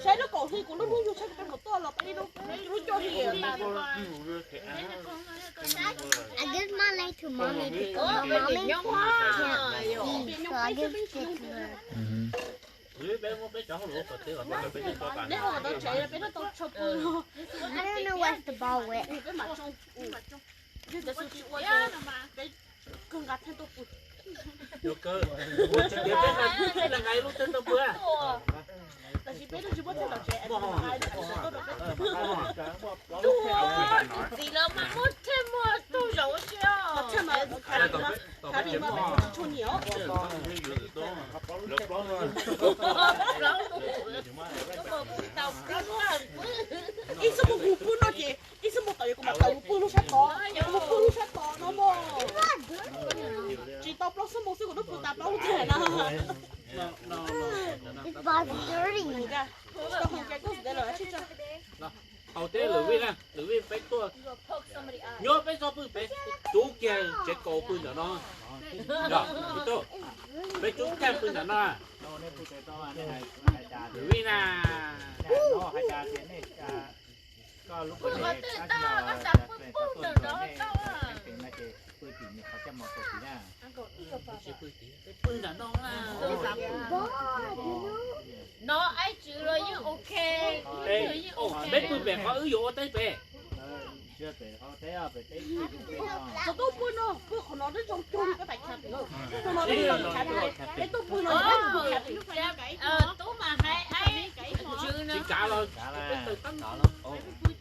Saib lub kaum hli kuv lub hnub yug saib kuv peb mus tuaj los peb lub coj hli. I give mine to mommy because mommy can't eat, so I give it to her. Neb ua tau tsev peb lub tau tsho pw. I don't know where's the ball went. Kawg nqa theej tuaj pw. Yuav kawg, ua tsis tias peb nqa, nqa ib lub theej tuaj pw. Tab sis peb lub tsis muaj theej tom tsev. Txiv lawv mas muaj theej muaj tug zaum ua si os. Thaum peb tsis tshua nyiam os. Ib xuab moos kuv pw no ces ib xuab moos tom yuav kuv mam tawm mus pw lub sab tod, kuv mus pw lub sab tod no mog. Tsis tau plaub xuab moos xwb kuv twb pw tas plaub lub tag na. Tsis tau hais tias koj lawm tsis tso. Haus teb lwm vij na, lwm vij peb tuaj. Nyob peb txhob pw pem, rub kiag tsev kaus pw ntawm no. Peb rub kiag pw ntawm no. Lwm vij na. Pw ntawm no na. No ib txwm los yeej ok. Peb pw pem qhov wb yuav ua teb pem. Tub pw no, pw qhov no twb zoo cuag peb pais chav pem. Peb tub pw no, peb pw chav pem. Tub mas hais tsis kav los,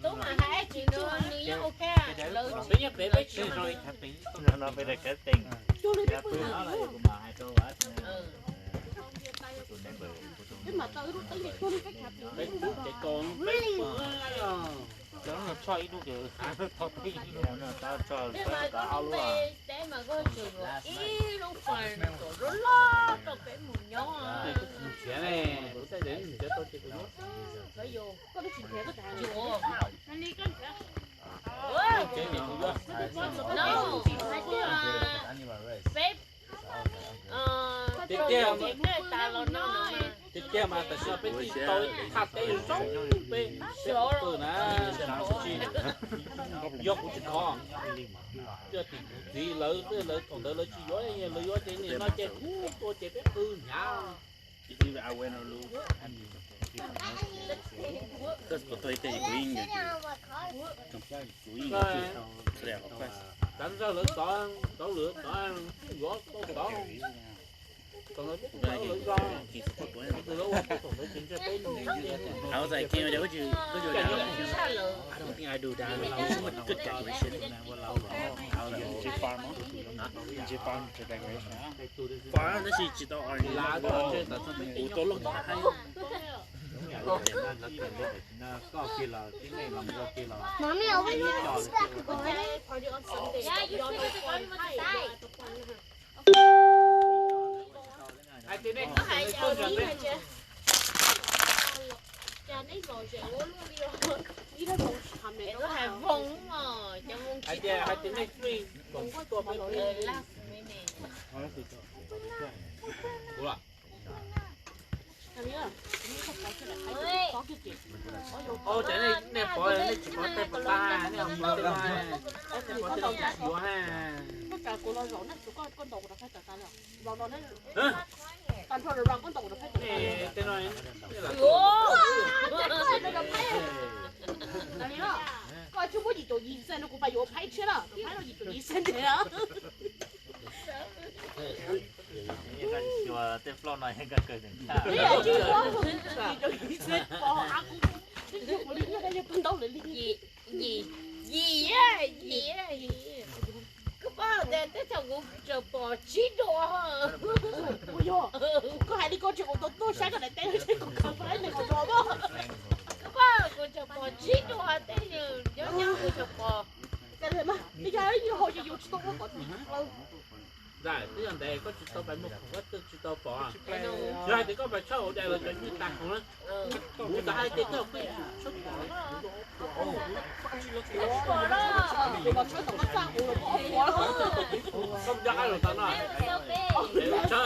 tub mas hais tsis cuag nws yeej ok. Peb nyob pem peb tsis zoo. Cuag li peb pw no. Peb mam tau ib lub teeb cuag li peb chav pem. Peb pw ces tos peb pw. Cov no tshoj ib lub ces tho peb ib lub no, tau tso peb tau ob lub. Ib lub fais kom loj loj rau peb mus nyob. Kuv tsis nrhiav ne, kuv txhais tes nrhiav tau ces kuv nyob. Peb tiag tiag, tiag tiag mas tam sim no peb tsis tau thaj teb zoo, peb peb qhov twg na, tsis yog kuv tsis khov, yog tim kuv txiv lawv, lawv thaum ntawd lawv tsis yuav, lawv yuav ces nim no ces kuv tua ces peb qw hnyav. Tav zaj lawv tov, tov lwm tov, yuav tau tov. Thaum ntawd peb tsis tau lawv zog, lawv ua thaum ntawd ces ntshe peb nug. Farm, tab sis tsis tau orange, kuv tau loj ntawd. Mommy, I want to step on it. Hais tias nej, hais tias nej, hais tias nej free, kom tuaj peb. Kuv los. Ov, cas nej pov, nej tsis pov tej pov tag, nej pov tej no, nej pov tej no tsis yuav ha. Tej no, nej lam Koj tsis muab yim caum yim xees no kuv pais yuav phaib tshiab na, phaib no yim caum yim xees na. Tej flo no yog koj kawg, yim caum yim xees pom a kuv, kuv li nyiaj yog pw ntau lawm li. Yim, yim, yim, yim. Koj paub tias tej thaum kuv tseem pom tsib dua. Ua yog, koj hais li koj tseem ua tau tuaj saib koj daim teb, koj khaws pais nees nkaum dua mog. Koj paub kuv tseem pom tsib dua tej, nyob nyob kuv tseem pom. Li cas yus hau ces yus tsis tau ua kom ntawd, twb yog ntev koj tsis tau pais muag khoom koj twb tsis tau pom. Yog hais tias koj pais tshawb hauv daim los cov nywj tag khoom na. Kuv tau hais tias koj pheej tshawb khoom. Koj nco qab los tau no. Tshawb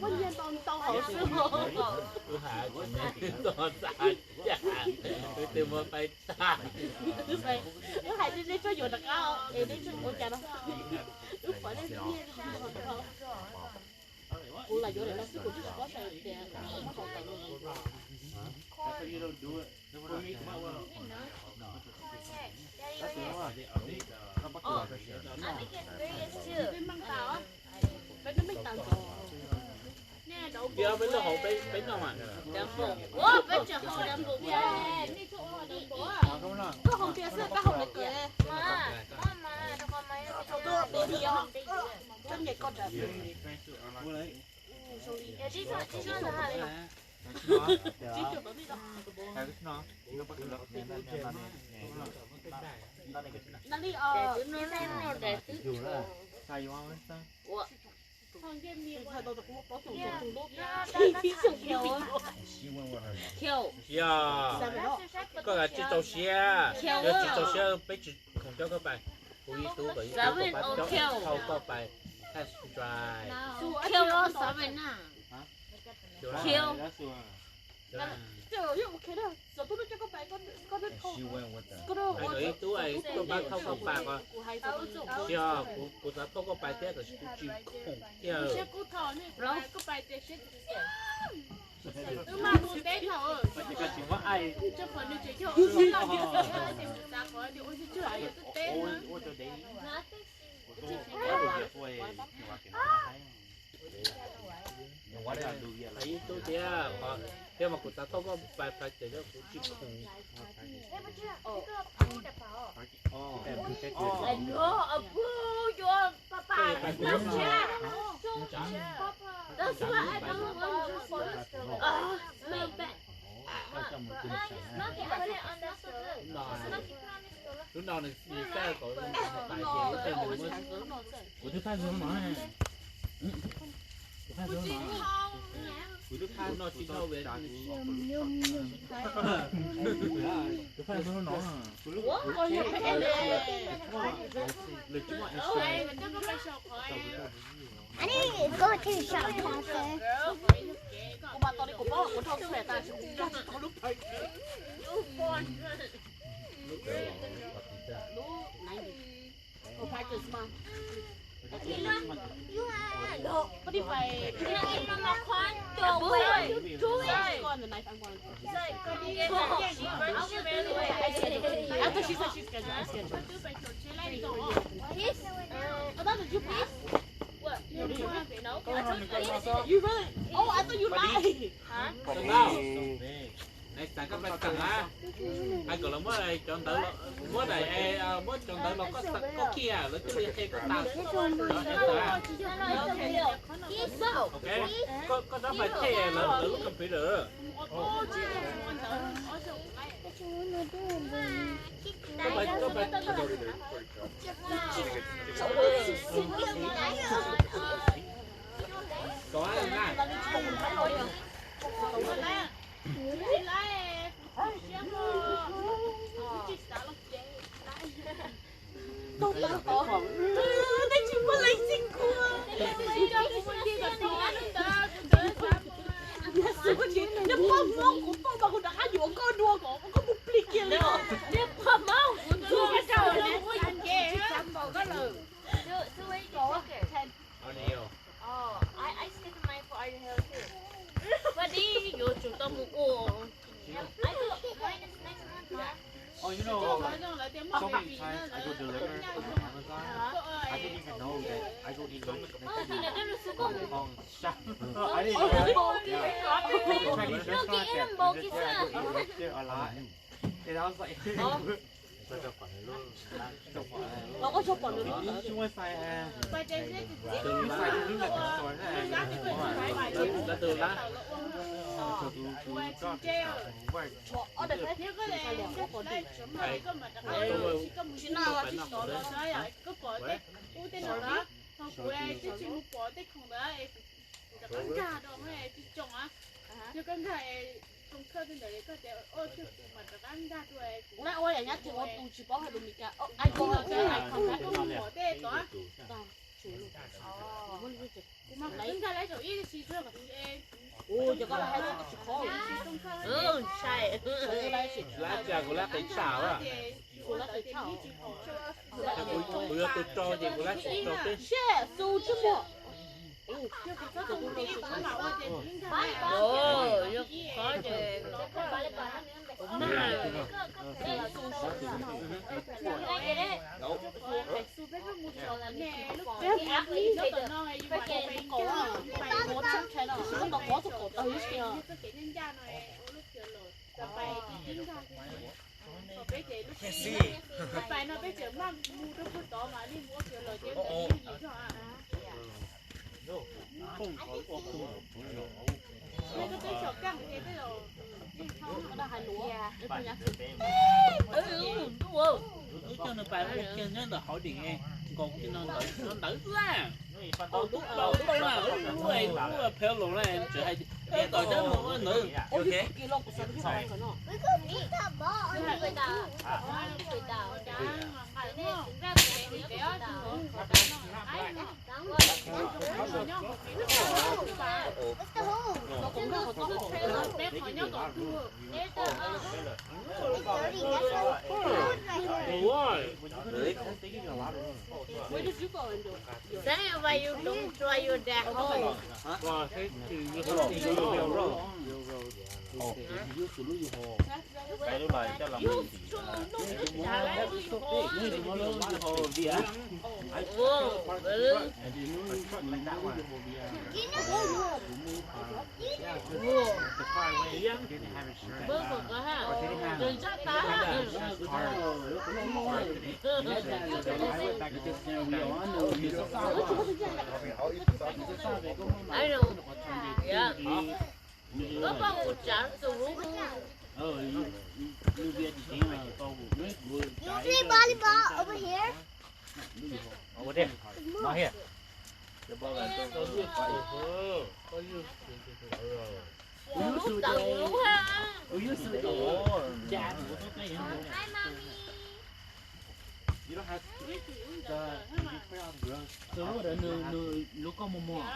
Wb nyiag ntau ntau hauv xwb. Wb hais tsis nyiag ntau ntau, wb twb muab pais tag. Wb hais tias nej tsuas yuav rov qab es nej tsuas ua cas no. Wb pom nej nyiag ntau ntau. Kuv los yuav daim no xwb, kuv twb tsis paub hais tias muab hauv tau. Peb noj hauv, peb noj mas. Koj hauv tias xwb, koj hauv li kawg. Koj nyem koj tsam. Nali os. Yog koj tsis txaus siab, yog tsis txaus siab peb tsis khoom coj koj pais, kuv ib tug kom ib tug pab coj thauj koj pais test drive. Ib tug tuaj pab thauj koj pais ko, yog kuv xav thauj koj pais thiab tab sis kuv tsis khoom kiag. Hais ib tug thiab, thiab mas kuv xav thauj koj pais pais ces kuv tsis khoom. Lub no nws xav kom pais ces kuv twb thaij xwb no. Kuv twb thaij xwb no. Kuv no tsis tau. Kuv thaij xwb no. Lwm tsis muaj. Ani koj tsis sawv tau xwb. Kuv mas tau li kuv paub kuv dhau txhua tas tsis tau lub pawg. Practice mas. What if I, what if I, what if I go on the knife? I'm going to. After she said she's scheduled, I scheduled. Peace. I thought, did you pass? What? You didn't want to, no? You really? Oh, I thought you lied. Huh? Xav koj pais tag na, hais kom lawv muab cov ntawv, muab daim, muab cov ntawv los koj, koj kiag lawv thiaj li qhia koj tag. Koj rov pais check lawv, lawv lub computer. Koj pais, koj pais. Koj na. Neb poj Hmoob, kuv poj mas kuv rov qab yuav koj dua kom koj mus plig kiag li. Neb poj Hmoob, kuv tuaj tau neb ua yus ke. Yuav tsum tau mus ua. Oh, you know, so many times I go deliver on Amazon, I didn't even know that I go eat lunch next to Hong Kong chef. I didn't know that. Yeah. Chinese restaurant that, and this year I go eat lunch there a lot. And I was like, Pom tej ub tej no na, ho kuv twb tsis mus pom tej khoom ntawd, kuv rov qab nkag rau tsis tsoo, yog koj nkag tsoo khawj tej ntawd koj tias ua mas rov qab nkag rau kuv ua yam nyab ces ua tus tsis paub hais lus Meskas. Kuv mus pom tej tod, kuv mas kuv twb nkag lawm zaum ib si txog kuv es, ua cov koj hais lus tsis qhov, ntshai, lab cas kuv lab qis tshaj, kuv yog tus tso ces kuv lab tsis tso peb. Siab xu tsis muaj. Pais no peb tseem maj mus rau puag tod mas nej mus ua kiag los ces yim zog. Wb coj nws pais ua kiag nyob ntawm hauv dim nkaus kiag no ntawd xwb. Lub phev los na tseem hais tias kom cov mus ua ntawd. Then why you don't try your dad home? Koj pom kuv tsav tus lub. You play volleyball over here? Over there. Not here. Tus lub tawm lub ha. Tus lub tawm nws lub koj muag muag.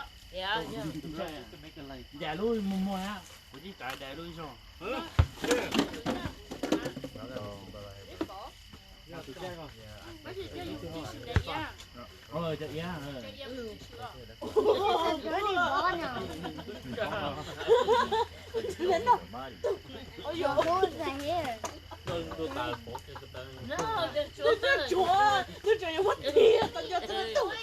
Daim lub muag muag na. Kuv tsis tau daim lub zog. Cov iab. Tus tshuav, tus tshuav yuav muab tiag tau nco txog tus.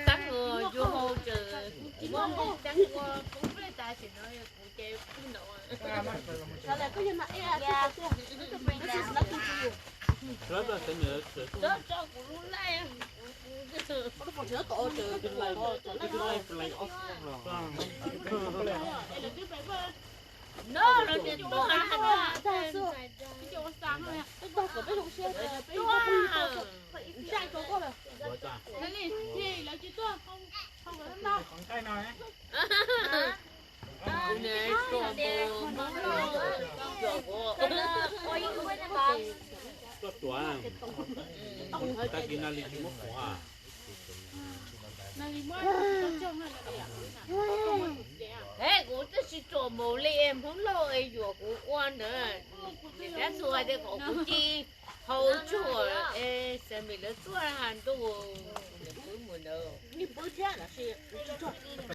Tab ua yus hau ces muab nqaij tag ua poob nplej tas sim no kuv ces pw ntaum. Tso kuv lub laij. No los niam tuaj, tuaj, tuaj tuav, tag kis no li tsis muab quav. He, kuv twb tsis tsuam mus li es Hmoob Lauj es yuam kuv ua ntawd. Niam Dab Txuas tias kom kuv ci hau tsuag es Sammy lawv tuaj ntuj, kuv niam pw mus ntawd.